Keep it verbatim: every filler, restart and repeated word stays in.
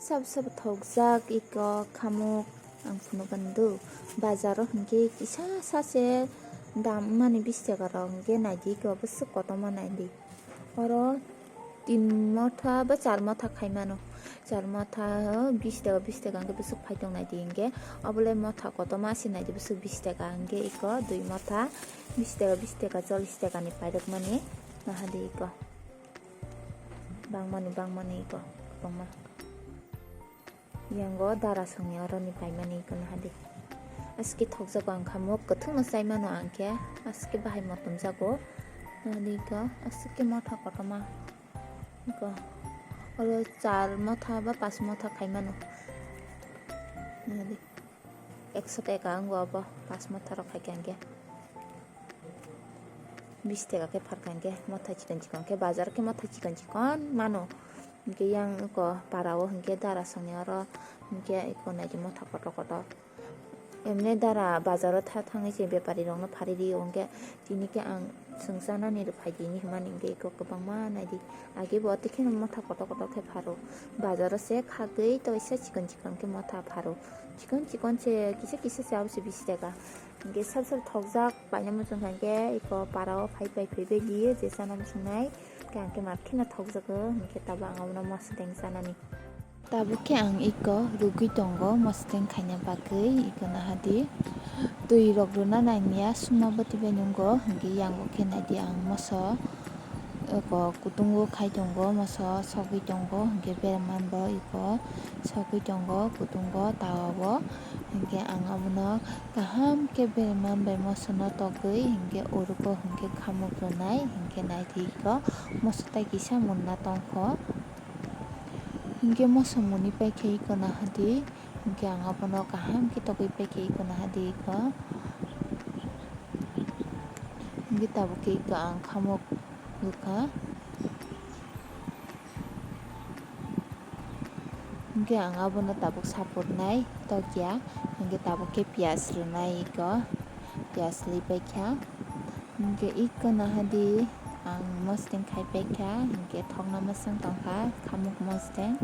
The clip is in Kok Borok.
Sab sab thokjak iko khamuk ang phunukgani do. Bazaro hinkhe kisa sase dam mani bish taka rok hinkhe naidi iko bwswk kotorma naidi. Oro tin motha ba char motha khaimano. Char motha o bish taka, bish taka hinkhe bwswk phai tong naidi hinkhe. Obole motha kotorma se naidi bwswk bish taka hinkhe iko dui motha bish taka, bish taka, chollish takani pairwkmani nahadi iko. Bangmani, bangmani iko, kwbangma. Yango dara songni oroni paimani iko nahadi. Aske thokjago ang khamuk, kwthwngno chaimano ang khe, aske bahai motomjago. Nahadi iko, aske motha kotorma. Iko, oro char motha ba pas motha khaimano. Nahadi. Ekso taka wngwa obo, pas motha rok khaikha hinkhe. Bish taka khe pharkha hinkhe motha chikon chikon khe, bazar khe motha chikon chikon mano. Hinkhe yang iko para o hinkhe dara songni oro hinkhe iko naidi motha kotor kotor. Emne dara bazar o tha thangwi se bepari rokno pharwi rio hinkhe tini khe ang chwng chanani rw phaidi hinwi hwnmani hinkhe iko kwbangma naidi. Age bo tei kheno motha kotor kotor khe pharo. Bazar o se khagwi toisa chikon chikon khe motha pharo. Chikon chikon se kisa kisa se abo se bish taka. Hinkhe sab sab thokjak paina muchung kha hinkhe iko para o phai pai phai bai liyo je chana muchungnai. Hinkhe ang khe mat kheno thokjago hinkhe tabuk ang abono mosodeng chanani. Tabuk khe ang iko rwgwi tongo mosodeng khaina bagwi, iko nahadi twi rok rwna nangya suma bwtwi bai nungo, hinkhe yango khe naidi ang moso iko kutungo khai tongo, moso sogwi tongo, hinkhe berman bo iko sogwi tongo kutungo tawa o, hinkhe ang abono kaham khe berman bai moso no togwi hinkhe urugo hinkhe khamuk rwnai, hinkhe naidi iko moso tai kisa munna tongkho. Hinkhe moso muni paikhe iko nahadi, hinkhe ang abono kaham khe togwi paikhe iko nahadi iko. Hinkhe tabuk khe iko ang khamuk nukha. Hinkhe ang abono tabuk sapor nai tokya, hinkhe tabuk khe piyaj rwnai iko, piyaj li paikha. Hinkhe iko nahadi ang mosodeng khai paikha, hinkhe thokna mwsang tongkha khamuk mosodeng.